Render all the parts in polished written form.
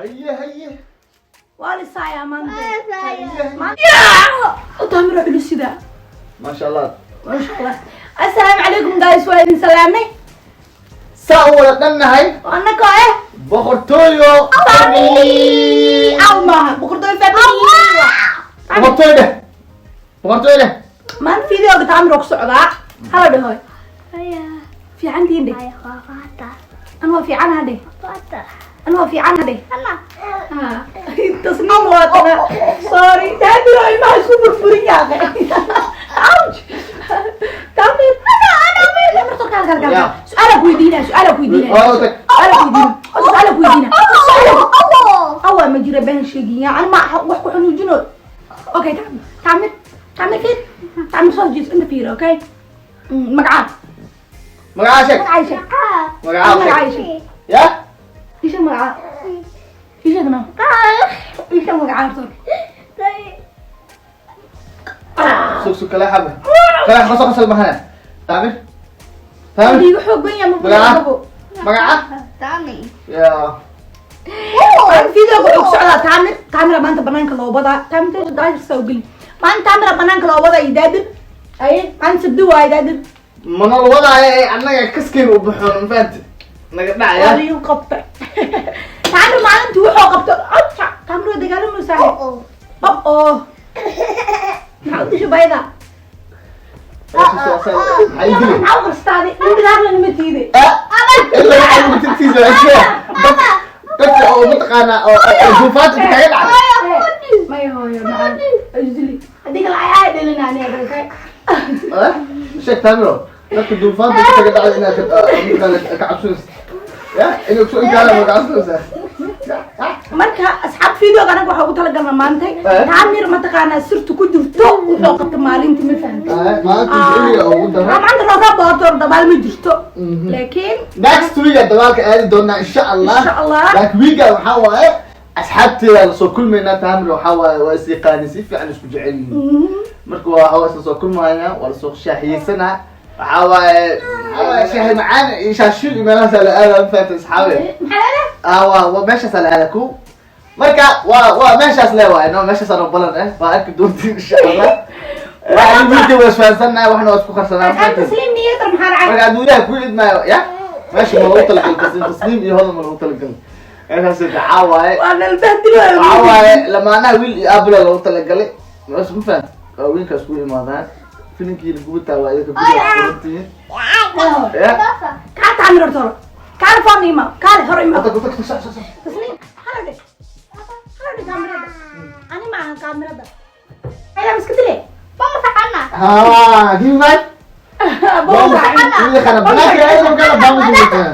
Haye, haye. Waa lisaayaa maanta. Haye. Taamiro culusida. Maasha Allah. Maasha Allah. Assalaamu calaykum guys, waa idin salaamnay. Saa u wada dhannahay. Annagoo eh Boqortooyo family. Aw, maaha boqortooyo family. Boqortooyo dheh, boqortooyo dheh. Maanta videoga Taamiro ku socdaa. Hala dhahoy. Fiicantiin dheh. An waa fiican hadhe. An waa fiican hadhe. Tasniim waa tana. Sorry, Taamiro ilmaha isku burburin yaaqe. Ouch. Taamir. Taamir, kal kal kal. Su'aala ku weydiinaa, su'aala ku weydiinaa. Oo, tag. Su'aala ku weydiinaa. Su'aala ku weydiinaa. Awa ma jira been sheegin yaa ana ma wax ku xanuujino. Okay, Taamir. Taamir. Taamir fiir. Taamir soo jees inta fiir, okay? Magacaa. Magacaa sheeg. Magacaa sheeg. Magacaa Magacaa sheeg. sheeg. Ya. Isha magacaa. Isha no. Isha magacaa soo. Sug, sug, kala xaba kala qosol qosol mahana. Taamir, Taamir. Iiga xoog badan yahay ma Magaca? buuxo. Magaca ya. Waan videoga wuxuu ku socdaa Taamir. Taamira maanta banaanka loo wadaa. Taamir daajir soo geli. Maanta Taamira banaanka loo wadaa iyo Daadir. Ay, maanta Sabdi waaye Daadir. Mana la wadaayo ee annaga kaskeena u baxoon, ma fahanti naga Waa dhacaya. liigu qabtay. Taamir maalintii wuxuu qabto. Ouch! Taamir waa dagaalamaysaa. Oh oh. Maxaa u dishay bayda? Maxay dili? Maxaa u qarstaaday? Nin bidaarna ma tiiday. Ilaa waxaa lagu tirtiisa dadka dadka oo mataqaanaa oo duufaanta inta kaga dhacday. May hooyo macaan. Ajli. Haddii kale ay ay dhalin ani adalkay. Sheeg Taamiro, dadka duufaanta inta kaga dhacday inaad mataqaana ka cabsanaysa ya inay kusoo inkaaraan ma ka cabsanaysaa? Marka asxaab, videoga anaga waxaa ugu talagalna maantay Taamir mataqaanaa sirtu ku jirto wuxuu qabta maalintii, ma fahamtay? Maalinta xilliga ugu daran. Maanta rooga boorto dabaal ma jirto, laakiin Next week aan dabaalka aadi doonaa, insha Allah. Insha Allah. Laakiin weeka waxaa waaye asxaabteeda lasoo kulmaynaa. Taamir waxaa waaye waa is yaqaani, si fiican isku jecel yihiin. Marka waa isla soo kulmaynaa, waa lasoo shaaxiyeysanaa. Waxaa waaye shaahi macaan iyo shaashil iyo meelahaasaa la aadaa, ma fahamta asxaabe? Maxaa leedahay? Ah, waa meeshaasaa la aadaa ku. Marka waa meeshaas le waaye no, meeshaas aan balan eh, waa arki doontiin insha Allah. Waxaan wiilka waa isfahansannahay, waxna waa isku qarsanaa, ma aan fahanteen? Tasliim niyadar maxaa dhacay? Marka hadduu Ilaah ku idmaayo ya meesha ma lagu talagalay tasliim, tasliim iyo hodan ma lagu talagalay meeshaas. Waxaa waaye Waa nalbahdil. Waxaa waaye lamaanaha wiil iyo aabula loogu talagalay mas, ma fahant? Waaweynkaas ku imaadaan filinkiina gubataa waa idinka gudaha furantihiin ya. Kaa Taamir horta hore kaale foon ima kaale hore ima. Tag, tag, tag, sax, sax. Tasliim hala dhig, hala dhig kaamirada. Ani ma ahan kaamirada ayaan iska dile. Ha, give me. Yaqaana banaanka aadam kala baamu gubataa.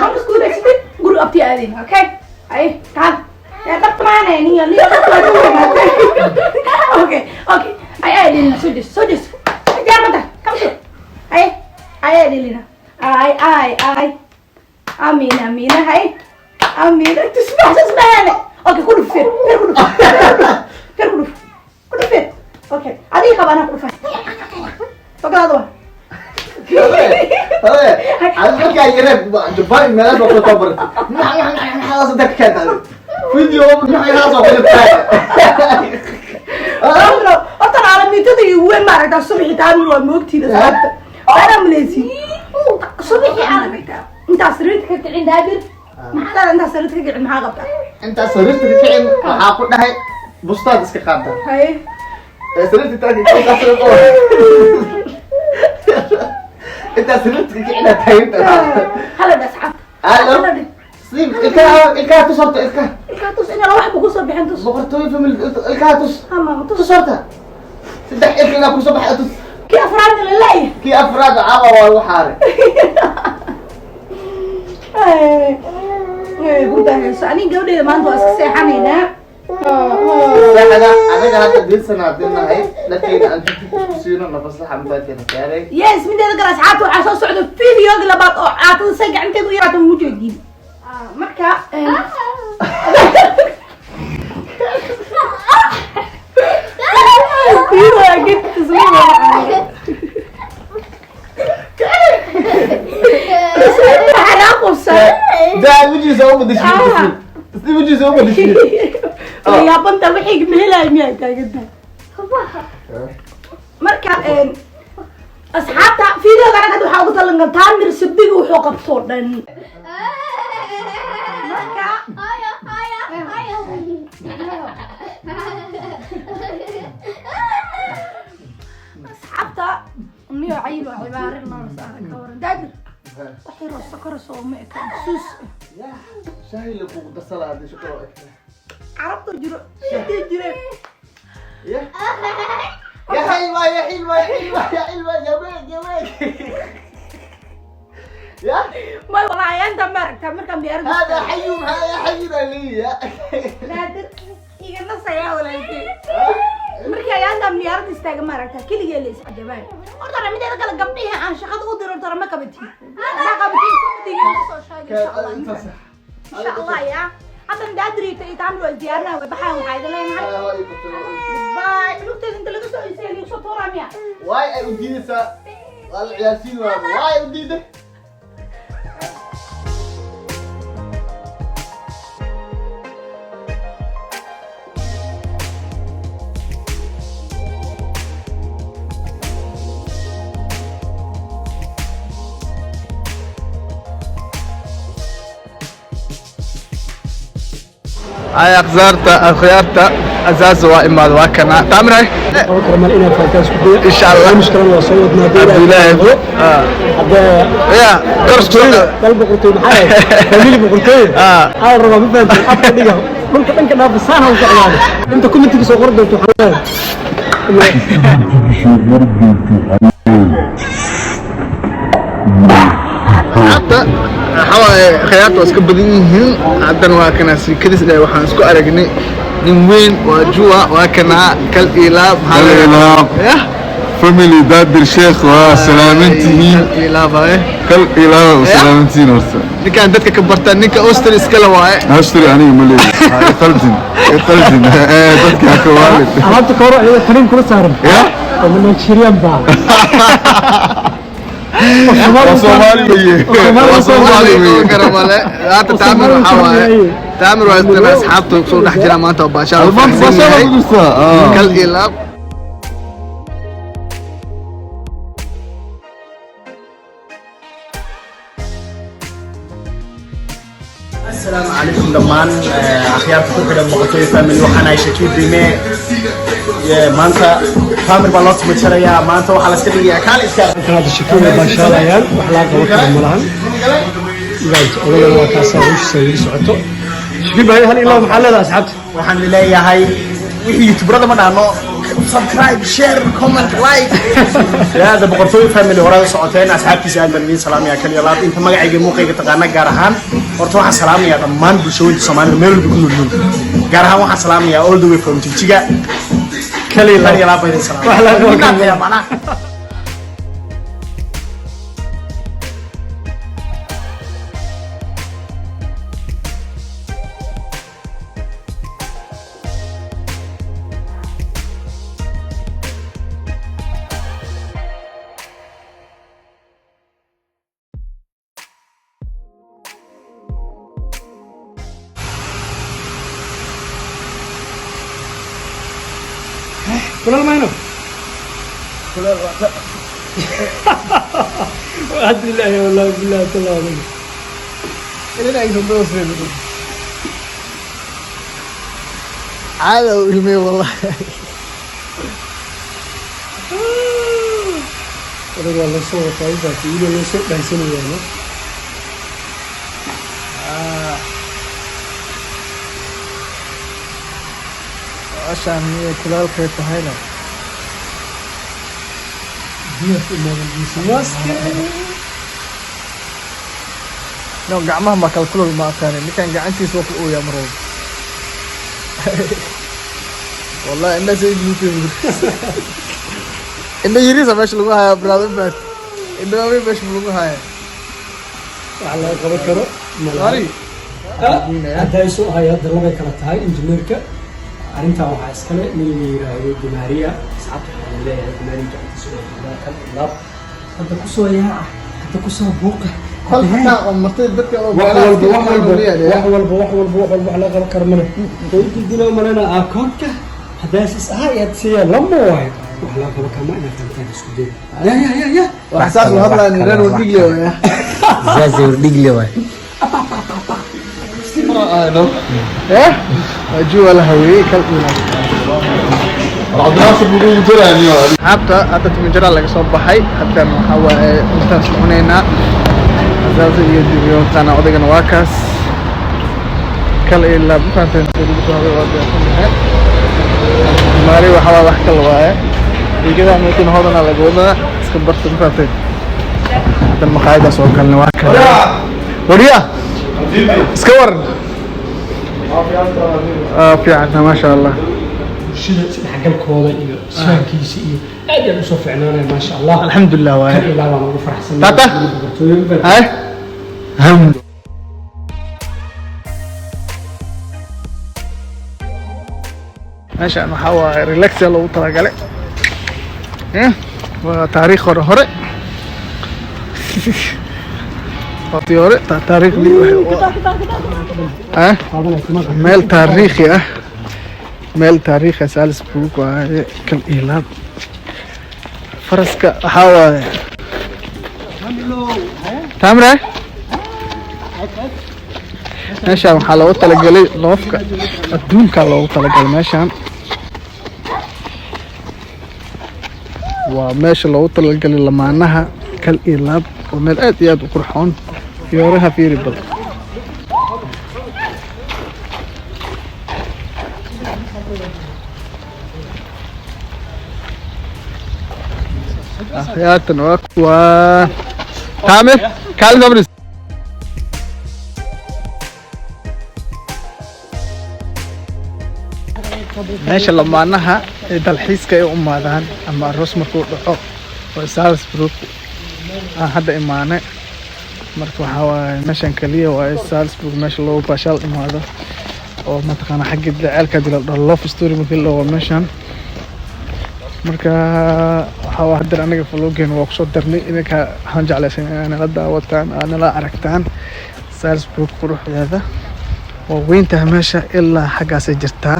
Ma isku wareegsatid guri abti aadin. Okay, ay kaal yaa dhabta maana niyo niyo dhabta waa ku weynaatay. Okay, ay ay dhelina, soo jees, soo jees, diyaar ma tahay? Kam soo ay ay ay dhelina ay ay ay amiin amiina hay amiina tusbax tusbaxane. Okay, ku dhuf feer feer, ku dhuf feer, ku dhuf, ku dhuf feer. Okay, adiga qaba, anaa ku dhufay foglaada waa. Hade, adi markaa yareen Jabaan meelaha baa kusoo tababartay. Maxaas inta ka keentay? Video maxaas oo kale tahay. Taamiro, horta caalamiitada iyo weyn maaragtaa subaxii. Taamir waa moogtiida sababta waana maleysi subaxii caalamiita intaas sariirta ka kicin. Daabir maxaa leedahay? Intaas sariirta ka kicin maxaa qabtaa? Intaas sariirta ka kicin waxaa ku dhahay bustaad iska qaata. Haye. Sariirta intaas sariirta ka kicin taaganta. Hala dheh asxaabta. Halo. Hala dheh. Sleep, ilkaha, ilkaha tus horta, ilkaha. Ilkaha tus inala waxba kusoo bixin, tus. Boqortooyo family, ilkaha tus. Ama tus. Tus horta. Saddex ilka inaa kusoo baxay tus. Kii afraadna la la'yahay. Kii afraad caawa waa lagu xaaray. Hurdahayso aniga gabadheeda maanta waa iska seexanaynaa. Seexda anaga hadda diilsanaa dinahay dharkeyna aan jidka isku siino nafasaxa mafaadkeena saaray. Yes, mideeda kale asxaabta waxaa soo socda videogi labaad oo caatada say gacanteeda u yaraata mujeediin. Marka Daa wejigiisa u badashay tasliim. Wejiisa uma dhishiyey. Yaabanta wixii ma helaayo miyaa taagantahay? Marka asxaabta, videoga anaga hadda waxaa ugu talangal Taamir sabdiga wuxuu qabtoo dhan. Marka Ayo, ayo, ayo. Asxaabta, niyo cayil waa cibaarin noola saara. Ka waran, Daadir? Wax yaroo sokor soo ma eka suus. Ya, shaahi la kugu darsala haddii shukar oo egtahay. Carabta jiro intay jireen. Ya يا حلوة، يا حلوة، يا حلوة، يا حلوة، يا ويك، يا ويك، يا May walaa, ayaanta ma aragtaa markaan diyaarada هذا حي، هذا حي لي يا Daadir iga nasayaa walaalkey. Markii ayaantaan diyaarada istaaga, ma aragtaa, keligee la iscajabaan. Horta hore mideeda kale, gabdhihii aan shaqada u diro horta hore ma qabatiin. Haddaa qabatiin, comedy-ga soo sheega, insha Allah. Insha Allah. Ya haddana Daadir iyo Taamir waa isdiyaarinaa, way baxaan. Waxaa idin leenahay bye. Lugteeda inta laga soo isay lagu soo tuuraa miya? Waay ay u diidaysaa, waa la ciyaarsiin, waa waay u diiday. Ay akhzaarta, akhyaarta, asaas waa imaad, waa kana Taamir. Qaban karo mal inaad fahantaan isku daya. Insha Allah. Barnaamijkan waa soo wadnaa. Abdullaahi. Hadda ya kors dal boqortooy maxaa yahay, family boqortooy waxaa la rabaa, ma fahanteen? Afka dhiga dhulka dhanka dhaafa saan ha u socdaado. Inta commentiga soo qori doonto waxaa leeyahay. Hadda waxaa waaye khiyaarta waa iska badan yihiin. Haddana waa kana siikadis dhe, waxaan isku aragnay nin weyn, waa Juwa, waa kana kal ilaab. Kal ilaab. Yah. Family Daadir Sheekh, waa salaamantihiin. Kal ilaab waaye. Kal ilaaba waa salaamantihiin horta. Ninkaan dadka ka barta, ninka Austria iskale waaye. Ashtari aniga ma leeyahay. Ha iqaldin, iqaldin ee dadka ha ka waalid. Alaabta ka hor iyada kaliin kula saaran ya oo Nigerian baa. Waa Soomaali weye, waa Soomaali weye. Karo male. Hadda Taamir waxaa waaye, Taamir waa isna asxaabta soo dhex jira maanta oo baashaa. Maanta baashaa lagu jirtaa. Kal ilaab. Asalaamu calaykum dhammaan akhyaarta ku xidhan Boqortooyo Family. Waxaan ahay Shakiib Rime. Maanta Taamir baa loo timajarayaa. Maanta waxaa la iska dhigayaa kaal iska. Hadda shakiin way baashaalayaan, wax laga qaban karo ma lahan. Guys, odagana waa kaasaa, hawshiisa weli socoto. Shakiin baa hal ilaa maxaa leedahay asxaabta? Waxaan leeyahay wixii youtuberada ma dhahno, subscribe, share, comment, like. Yaada Boqortooyo Family hore u socoteen, asxaabtiisa aad baan idiin salaamaya kaliya laab. Inta magacayga muuqayga taqaana, gaar ahaan horta waxaan salaamayaa dhammaan bulshooyinka Soomaalida meel walba ku nool yihiin. Gaar ahaan waxaan salaamayaa all the way from Jigjiga. Kaliya kaliya laab baan idin Wax laga qaban karo salaamaya macnaha. Kulal mayno hadda ilaahay, wallahi billahi tallahi. Caada u ilmey wallahi. Odaga waa loo soo wataa intaas, weli loo soo dhaysanayaa. Ashaan miyay kulaalkay tahayna? Biyaha imaadan. No, gacmaha ma kala kulul, ma aqaanin. Ninkan gacantiisa waa ku ooyaa mar walba wallahi. Indha say guutay, indha yariisa meesha lagu hayaa, brother, bat indha waaweyn meesha lagu hayaa. Wax laga qaban karo ma lahan. Sorry. Hadda isu ahay, hadda labay kala tahay. Injineerka arrintan waxaa iskale nin la yiraahdo Dimaria. Asxaabta, waxaa leeyahay Dimaria gacantiisa oo joogaa. Kal ilaab hadda kusoo yaaca, hadda kusoo buuqa. Qol xataa oo martida dadka oo Wax walba, wax walba, wax walba, wax walba, wax walba, wax laga qaban karo male. Way dildilaa malena akoonka haddaas is ahaa iyo hadsiiya lama waayo. Wax laga qaban karo ma inaad fahantaan, isku day. Ya ya ya ya. Wax saas u hadlaan reer Wardhigle waaya. Zazi Wardhigle waay. Eh, waa la haweeyey kal. Cabdinaasir buu ugu jiraaniyo. Asxaabta, hadda Timinjara laga soo baxay. Haddan waxaa waaye intaas cunaynaa azaza iyo dibiyontana. Odaygana waa kaas kal ilaa mafahanteen sida lagu soo haday. Waa diyaarsan. Maari waxaa waa wax kale waaye. Riigada meetin hodana laga wadaa iska barta, mafahanteen. Haddan maqaayadaas oo kalena waa kale. Wariya, iska waran? Fiicanta, maasha Allah. Bulshada isdhexgalkooda iyo isfahankiisa iyo aad ayaan usoo ficnaanaya, maasha Allah. Alxamdulilah waaye. Kan ilaa baan ugu faraxsan. Tata? Boqortooyo. Hay ham. Meeshaan waxaa waaye relax loogu talagalay. Waa taariikh hore hore, waqti hore, taariikhdii meel taariikhi ah, meel taariikhi ah. Salisbury waaye. Kal ilaab faraska waxaa waaye tamre. Meeshaan waxaa loogu talagalay loofka adduunka loogu talagalay. Meeshaan waa meesha loogu talagalay lamaanaha. Kal iyo laab, waa meel aad iyo aad u qurxoon. Fiyooraha fiiri bal. Akhyaartan waa kuwaa. Taamir, kaalin fabris. Meesha lamaanaha ee dalxiiska ay u imaadaan ama aroos markuu dhaco oo Salisbury aan hadda imaanay. Marka waxaa waaye meeshan kaliya waaye Salisbury meesha loogu baashaal imaado oo mataqaana xagga jaceylka hadii la dhaho, love story markii la dhaho, waa meeshan. Marka waxaa waa hadda anaga vloggeena waa kusoo darnay. Idinka waxaan jeclaysan inaa nala daawataan, aa nala aragtaan Salisbury quruxdeeda. Waa weyntahay meesha, ilaa xaggaasay jirtaa,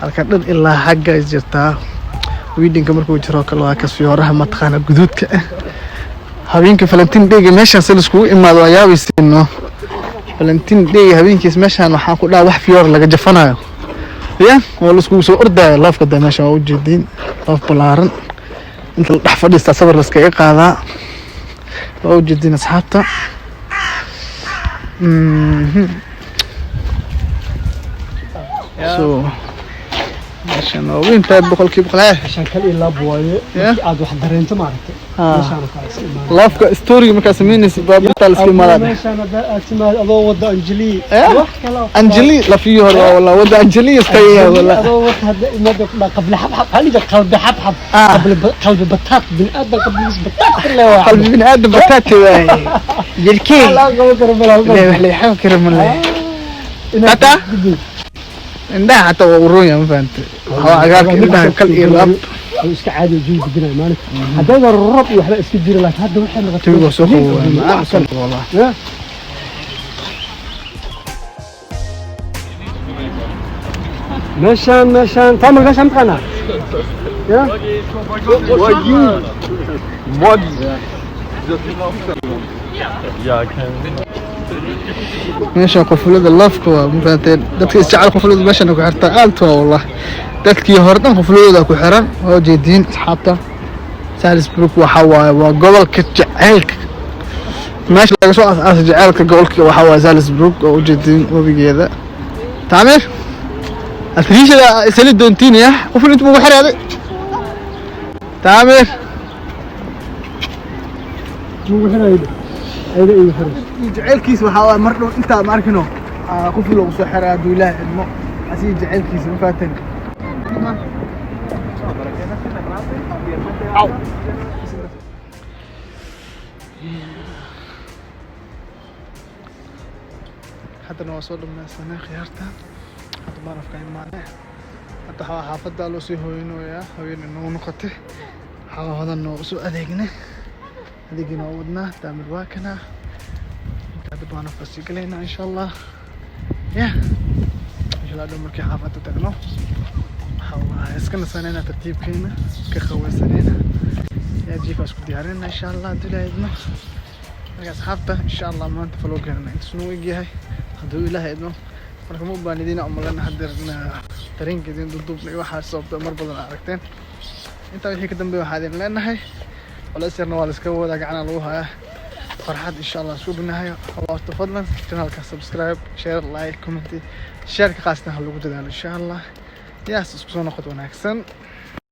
halkan dhan ilaa xaggay jirtaa. Weddingka markuu jiro kale waa kas fiyooraha mataqaana guduudka ah. Habeenka Valentine Day meeshaan si laiskugu imaado waa yaabaysiino. Valentine Day habeenkiis meeshaan waxaan ku dhaha wax fiyoor laga jafanayo ya oo laiskugu soo ordayo loofka da. Meeshaan waa ujeediin loof ballaaran inta la dhex fadhiistaa sawir laskaga qaadaa. Waa ujeediin, asxaabta. So meeshaan waa weyn tahay 100%. Meeshaan kal iyo laab waaye. Markii aad wax dareento, maaragtay, meeshaan oo kale iska imaanaya. Loofka storyga markaa samaynaysid baabuurtaa la iska imaadaa. Meeshaan haddaa aad timaado adoo wada Anjali wax kale oo Anjali lafiyo hore waa wallah wada Anjali iska wallah. Adoo wada hadda imaado ku dhaa qabli xabxab haliga qalbi xabxab, qalbi qalbi bataat, bini aadam qalbigiis bataat kale waa. Qalbi bini aadam bataati waaye jirkee. Laa qaban karo malaha. Lee wax la xaw karo ma leh. Tata, indhaha xataa waa uroon yahay, ma fahantay? Waxaa cagaarka indhaha kal iyo laab. Uu iska caadi oo jawi deganayo maalinta haddaba roob iyo waxba iska jira, laakiin hadda waxay noqotay Jawiga waa soo qaboobay, macaan soo wallah. Ya. Meeshaan Tamal, meeshaan mataqaanaa ya? Wagi. Meeshan qufulada loofka waa, ma fahanteen? Dadka isjecel qufulada meeshan ku xirtaa aad waa wallah. Dadkii hore dhan qufuladooda ku xiran waa ujeediin, asxaabta. Salisbury waxa waaye waa gobolka jaceylka, meesha laga soo aas-aasay jaceylka. Gobolka waxaa waaye Salisbury oo ujeediin webigeeda. Taamir, atriishada isali doontiin ya quful inta ugu xiraaday Taamir. Ugu xirayda ayada igu xirayso. Jaceylkiisa waxaa waaye mar dhow intaa ma arkino quful loogu soo xiraa hadduu Ilaahay idmo, asiga jaceylkiisa, ma fahanteen? Haddana waa soo dhammaysanay khiyaarta. Hadda barafka imaane. Hadda waxaa xaafadda loo sii hooyinayaa, hooyan inoogu noqotay. Waxaa hodan noo soo adeegnay, adeegina waa wadnaa. Daamir waa kanaa. Hadda baan sii galaynaa, insha Allah. Yeah, insha Allah dhow markii xaafadda tagno, waxa waaye iska nasanayna, tartiibkeena ka qaweysanayna, yaa jiifa isku diyaarinayna, insha Allah, hadduu Ilaahay idmo. Marka asxaabta, insha Allah maanta vloggeena intaas nuu egyahay, hadduu Ilaahay idmo. Marka ma u baanidina umalena hadeerna dareenka idin duduubna iyo waxaa sababta mar badan aragteen. Intaa wixii ka dambeeya waxaa idin leenahay, culays yarna waa la iska wadaa, gacana lagu hayaa, farxad insha Allah isku ognahay. Horta fadlan channelka subscribe, share, like, comment, shareka qaasna ha lagu dadaalo, insha Allah. Yaas isku soo noqod wanaagsan.